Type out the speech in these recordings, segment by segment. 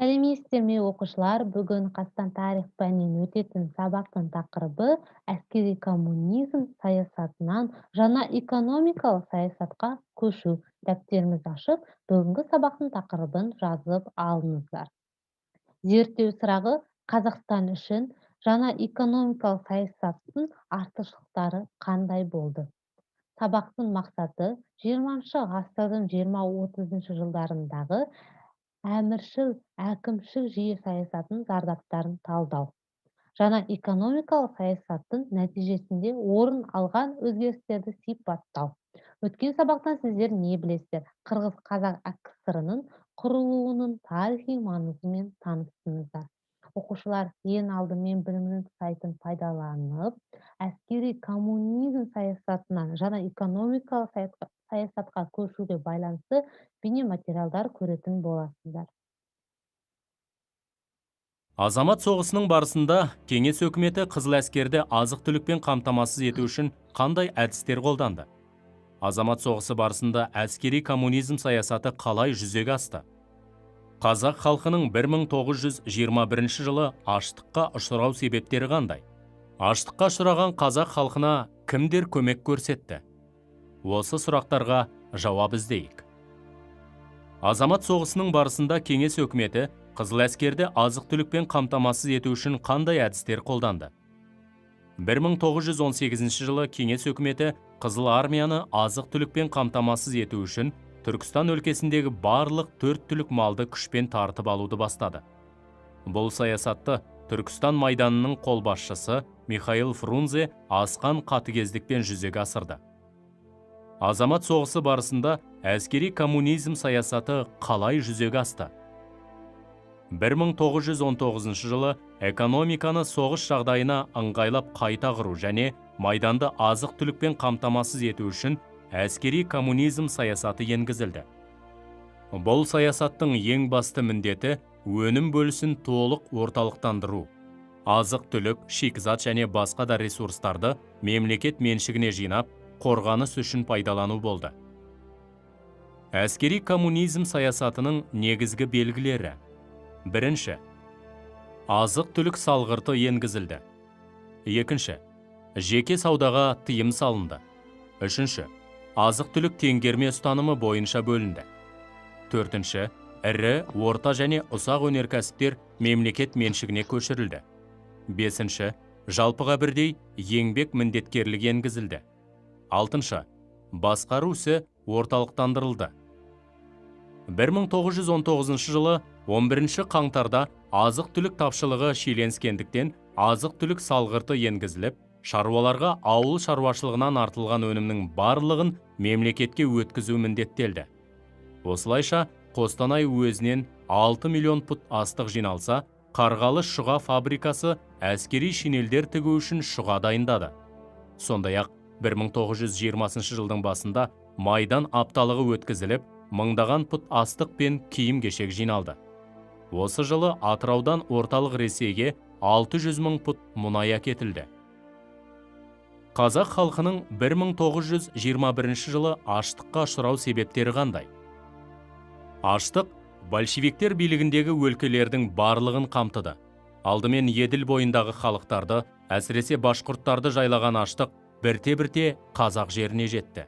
Сәлеметсіздер ме, оқушылар? Бүгін Қазақстан тарих пәнінен өтетін сабақтың тақырыбы әскери коммунизм саясатынан жаңа экономикалық саясатқа көшу. Дәптерімізді ашып, бүгінгі сабақтың тақырыбын жазып алыңыздар. Зерттеу сұрағы: Қазақстан үшін жаңа экономикалық саясаттың артықшылықтары қандай болды? Сабақтың мақсаты: 20 ғасырдың 20-30 жылдарындағы әміршіл әкімшіл жүйе саясатының зардаптарын талдау, жаңа экономикалық саясаттың нәтижесінде орын алған өзгерістерді сипаттау. Өткен сабақтан сіздер не білесіздер? Қырғыз Қазақ АКСР-ның құрылуының тарихи маңызымен таныстыңыздар. Оқушылар, ең алдымен Білімнің сайтын пайдаланып, әскери коммунизм саясатынан жаңа экономикалық саясатқа көшуге байланысты бейнематериалдар көретін боласыздар. Азамат соғысының барысында Кеңес өкіметі қызыл әскерді азық-түлікпен қамтамасыз ету үшін қандай әдістер қолданды? Азамат соғысы барысында әскери коммунизм саясаты қалай жүзеге асты? Қазақ халқының 1921 жылы аштыққа ұшырау себептері қандай? Аштыққа ұшыраған қазақ халқына кімдер көмек көрсетті? Осы сұрақтарға жауап іздейік. Азамат соғысының барысында Кеңес өкіметі қызыл әскерді азық-түлікпен қамтамасыз ету үшін қандай әдістер қолданды? 1918 жылы Кеңес өкіметі Қызыл армияны азық-түлікпен қамтамасыз ету үшін Түркістан өлкесіндегі барлық төрт түлік малды күшпен тартып алуды бастады. Бұл саясатты Түркістан майданының қолбасшысы Михаил Фрунзе асқан қатыгездікпен жүзеге асырды. Азамат соғысы барысында әскери коммунизм саясаты қалай жүзеге асты? 1919 жылы экономиканы соғыс жағдайына ыңғайлап қайта құру және майданды азық-түлікпен қамтамасыз ету үшін әскери коммунизм саясаты енгізілді. Бұл саясаттың ең басты міндеті өнім бөлісін толық орталықтандыру, азық-түлік, шикізат және басқа да ресурстарды мемлекет меншігіне жинап, қорғаныс үшін пайдалану болды. Әскери коммунизм саясатының негізгі белгілері. Бірінші, азық-түлік салғырты енгізілді. Екінші, жеке саудаға тыйым салынды. Үшінші, азық-түлік теңгерме ұстанымы бойынша бөлінді. Төртінші, ірі, орта және ұсақ өнеркәсіптер мемлекет меншігіне көшірілді. Бесінші, жалпыға бірдей еңбек міндеткерлігі енгізілді. Алтыншы, басқару ісі орталықтандырылды. 1919 жылы 11 қаңтарда азық-түлік тапшылығы шиеленіскендіктен азық-түлік салғырты енгізіліп, шаруаларға ауыл шаруашылығынан артылған өнімнің барлығын мемлекетке өткізу міндеттелді. Осылайша, Қостанай уезінен 6 миллион пұт астық жиналса, Қарғалы шұға фабрикасы әскери шинельдер тігу үшін шұға дайындады. Сондай-ақ 1920 жылдың басында майдан апталығы өткізіліп, мыңдаған пұт астық пен киім-кешек жиналды. Осы жылы Атыраудан орталық Ресейге 600 мың пұт мұнай әкетілді. Қазақ халқының 1921 жылы аштыққа ұшырау себептері қандай? Аштық большевиктер билігіндегі өлкелердің барлығын қамтыды. Алдымен Еділ бойындағы халықтарды, әсіресе башқұрттарды жайлаған аштық бірте-бірте қазақ жеріне жетті.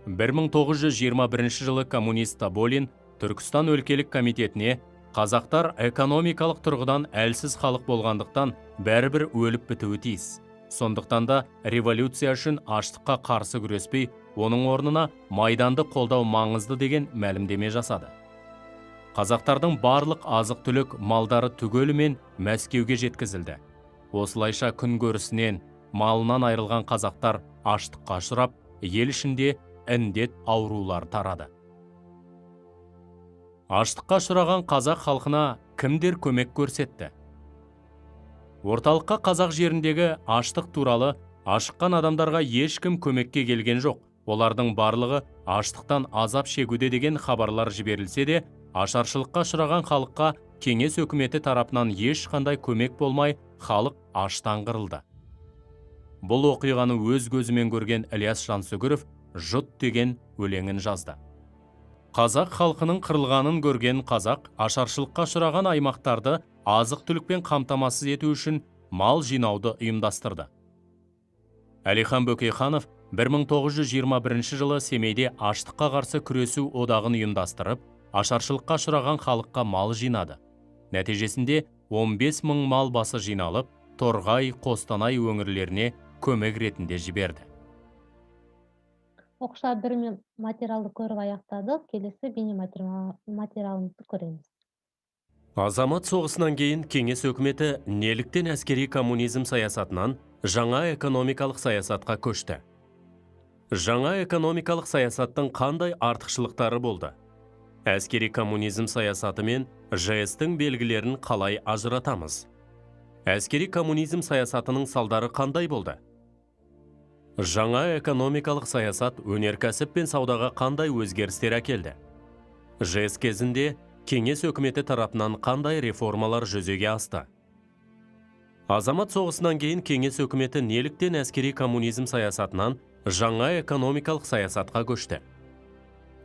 1921 жылы коммунист Таболин Түркістан өлкелік комитетіне қазақтар экономикалық тұрғыдан әлсіз халық болғандықтан бәрібір өліп бітуі тиіс. Сондықтан да революция үшін аштыққа қарсы күреспей, оның орнына майданды қолдау маңызды деген мәлімдеме жасады. Қазақтардың барлық азық-түлік малдары түгелімен Мәскеуге жеткізілді. Осылайша күнкөрісінен, малынан айырылған қазақтар аштыққа ұшырап, ел ішінде індет аурулар тарады. Аштыққа ұшыраған қазақ халқына кімдер көмек көрсетті? Орталыққа қазақ жеріндегі аштық туралы ашыққан адамдарға ешкім көмекке келген жоқ. Олардың барлығы аштықтан азап шегуде деген хабарлар жіберілсе де, ашаршылыққа ұшыраған халыққа Кеңес өкіметі тарапынан ешқандай көмек болмай, халық аштан қырылды. Бұл оқиғаны өз көзімен көрген Ілияс Жансүгіров «Жұт» деген өлеңін жазды. Қазақ халқының қырылғанын көрген қазақ ашаршылыққа ұшыраған аймақтарды азық-түлікпен қамтамасыз ету үшін мал жинауды ұйымдастырды. Әлихан Бөкейханов 1921 жылы Семейде аштыққа қарсы күресу одағын ұйымдастырып, ашаршылыққа ұшыраған халыққа мал жинады. Нәтижесінде 15 мың мал басы жиналып, Торғай, Қостанай өңірлеріне көмек ретінде жіберді. Оқушылар, бір материалды көріп аяқтадық. Келесі бейнематериалымызды көреміз. Азамат соғысынан кейін Кеңес өкіметі неліктен әскери коммунизм саясатынан жаңа экономикалық саясатқа көшті? Жаңа экономикалық саясаттың қандай артықшылықтары болды? Әскери коммунизм саясаты мен ЖС-тің белгілерін қалай ажыратамыз? Әскери коммунизм саясатының салдары қандай болды? Жаңа экономикалық саясат өнеркәсіп пен саудаға қандай өзгерістер әкелді? ЖС кезінде Кеңес өкіметі тарапынан қандай реформалар жүзеге асты? Азамат соғысынан кейін Кеңес өкіметі неліктен әскери коммунизм саясатынан жаңа экономикалық саясатқа көшті?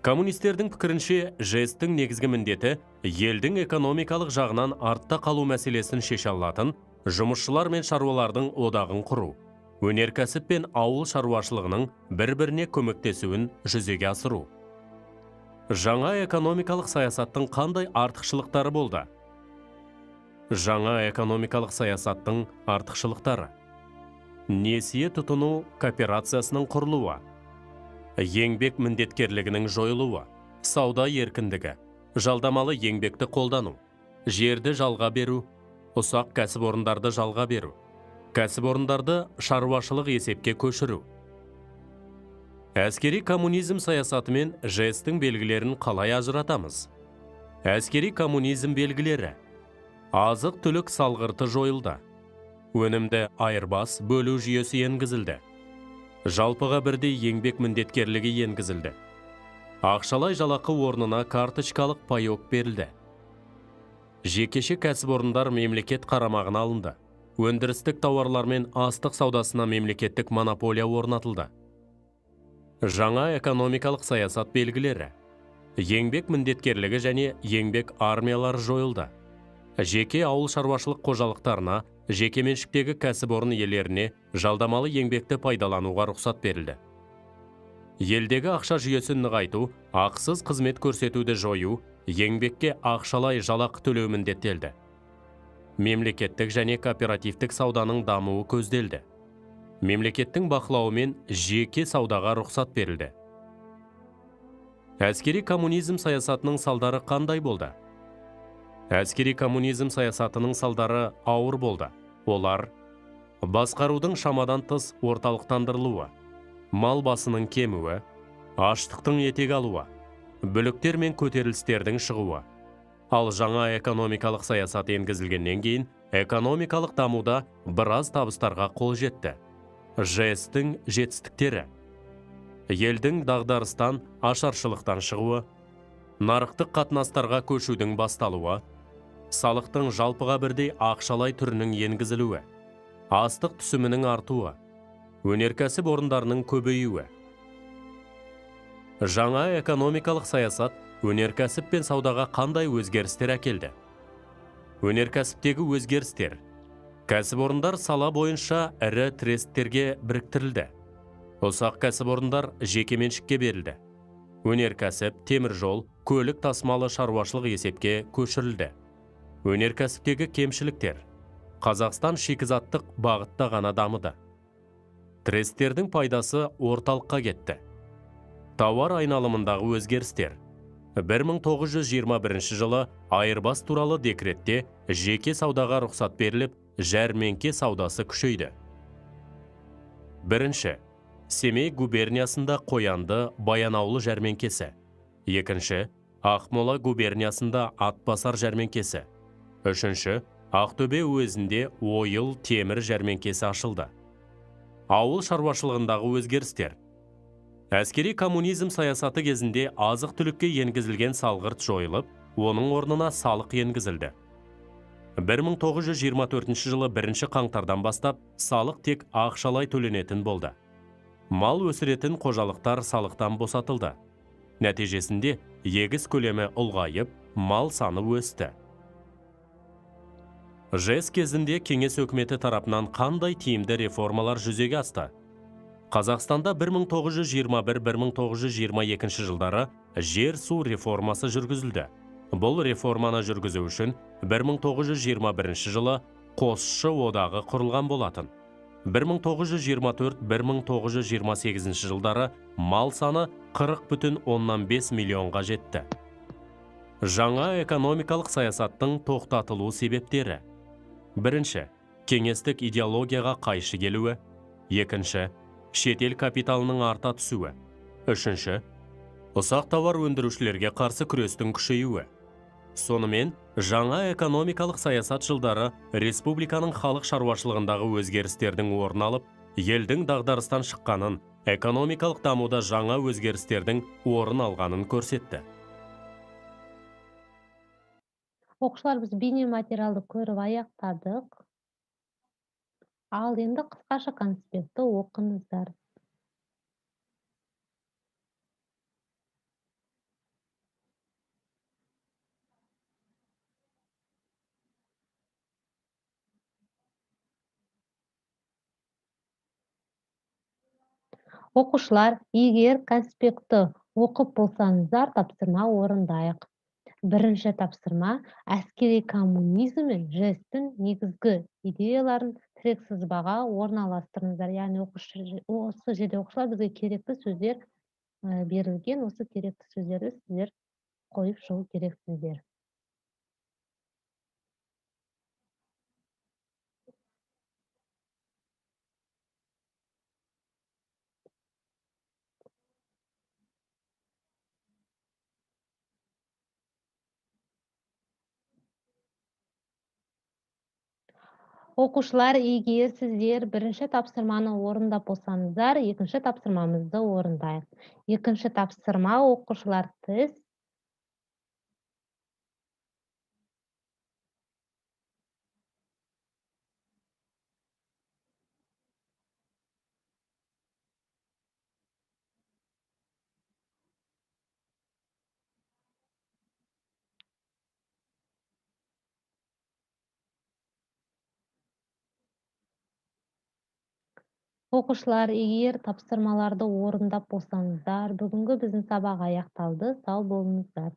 Коммунистердің пікірінше, ЖС-тің негізгі міндеті елдің экономикалық жағынан артта қалу мәселесін шеше алатын жұмысшылар мен шаруалардың одағын құру, өнеркәсіп пен ауыл шаруашылығының бір-біріне көмектесуін жүзеге асыру. Жаңа экономикалық саясаттың қандай артықшылықтары болды? Жаңа экономикалық саясаттың артықшылықтары: несие тұтыну кооперациясының құрылуы, еңбек міндеткерлігінің жойылуы, сауда еркіндігі, жалдамалы еңбекті қолдану, жерді жалға беру, ұсақ кәсіпорындарды жалға беру, кәсіпорындарды шаруашылық есепке көшіру. Әскери коммунизм саясаты мен ЖС-тің белгілерін қалай ажыратамыз? Әскери коммунизм белгілері: азық-түлік салғырты жойылды, өнімді айырбас бөлу жүйесі енгізілді, жалпыға бірдей еңбек міндеткерлігі енгізілді, ақшалай жалақы орнына карточкалық паёк берілді, жекеше кәсіпорындар мемлекет қарамағына алынды, өндірістік тауарлар мен астық саудасына мемлекеттік монополия орнатылды. Жаңа экономикалық саясат белгілері: еңбек міндеткерлігі және еңбек армиялары жойылды, жеке ауыл шаруашылық қожалықтарына, жекеменшіктегі кәсіпорын иелеріне жалдамалы еңбекті пайдалануға рұқсат берілді. Елдегі ақша жүйесін нығайту, ақысыз қызмет көрсетуді жою, еңбекке ақшалай жалақы төлеу міндеттелді. Мемлекеттік және кооперативтік сауданың дамуы көзделді. Мемлекеттің бақылауымен жеке саудаға рұқсат берілді. Әскери коммунизм саясатының салдары қандай болды? Әскери коммунизм саясатының салдары ауыр болды. Олар: басқарудың шамадан тыс орталықтандырылуы, мал басының кемуі, аштықтың етек алуы, бүліктер мен көтерілістердің шығуы. Ал жаңа экономикалық саясат енгізілгеннен кейін экономикалық дамуда біраз табыстарға қол жетті. ЖС-тің жетістіктері: елдің дағдарыстан, ашаршылықтан шығуы, нарықтық қатынастарға көшудің басталуы, салықтың жалпыға бірдей ақшалай түрінің енгізілуі, астық түсімінің артуы, өнеркәсіп орындарының көбеюі. Жаңа экономикалық саясат өнеркәсіп пен саудаға қандай өзгерістер әкелді? Өнеркәсіптегі өзгерістер: кәсіпорындар сала бойынша ірі тресттерге біріктірілді. Ұсақ кәсіпорындар жекеменшікке берілді. Өнеркәсіп, теміржол, көлік тасымалы шаруашылық есепке көшірілді. Өнеркәсіптегі кемшіліктер: Қазақстан шикізаттық бағытта ғана дамыды. Тресттердің пайдасы орталыққа кетті. Тауар айналымындағы өзгерістер: 1921 жылы айырбас туралы декретте жеке саудаға рұқсат беріліп, жәрмеңке саудасы күшейді. Бірінші, Семей губерниясында Қоянды Баянауыл жәрмеңкесі. Екінші, Ақмола губерниясында Атбасар жәрмеңкесі. Үшінші, Ақтөбе уезінде Ойыл темір жәрмеңкесі ашылды. Ауыл шаруашылығындағы өзгерістер. Әскери коммунизм саясаты кезінде азық-түлікке енгізілген салғырт жойылып, оның орнына салық енгізілді. 1924 жылы 1 қаңтардан бастап салық тек ақшалай төленетін болды. Мал өсіретін қожалықтар салықтан босатылды. Нәтижесінде егіс көлемі ұлғайып, мал саны өсті. ЖЭС кезінде кеңес өкіметі тарапынан қандай тиімді реформалар жүзеге асты? Қазақстанда 1921-1922 жылдары жер-су реформасы жүргізілді. Бұл реформаны жүргізу үшін 1921 жылы Қосшы одағы құрылған болатын. 1924-1928 жылдары мал саны 40,5 миллионға жетті. Жаңа экономикалық саясаттың тоқтатылу себептері. Бірінші, кеңестік идеологияға қайшы келуі. Екінші, шетел капиталының арта түсуі. Үшінші, ұсақ тауар өндірушілерге қарсы күрестің күшеюі. Сонымен, жаңа экономикалық саясат жылдары республиканың халық шаруашылығындағы өзгерістердің орын алып, елдің дағдарыстан шыққанын, экономикалық дамуда жаңа өзгерістердің орын алғанын көрсетті. Оқушылар, біз бейнематериалды көріп аяқтадық. Ал енді қысқаша конспектті оқыңыздар. Оқушылар, егер конспектті оқып болсаңыздар, тапсырма орындайық. Бірінші тапсырма әскери коммунизм мен ЖЭС-тің негізгі идеяларын тірек сызбаға орналастырыңыздар. Яғни осы жерде оқушылар бізге керекті сөздер берілген, осы керекті сөздерді сіздер қойып шығу керексіздер. Оқушылар, егер сіздер бірінші тапсырманы орындап болсаңыздар, екінші тапсырмамызды орындайық. Екінші тапсырма, оқушылар, тест. Оқушылар, егер тапсырмаларды орындап болсаңыздар, бүгінгі біздің сабақ аяқталды. Сау болыңыздар.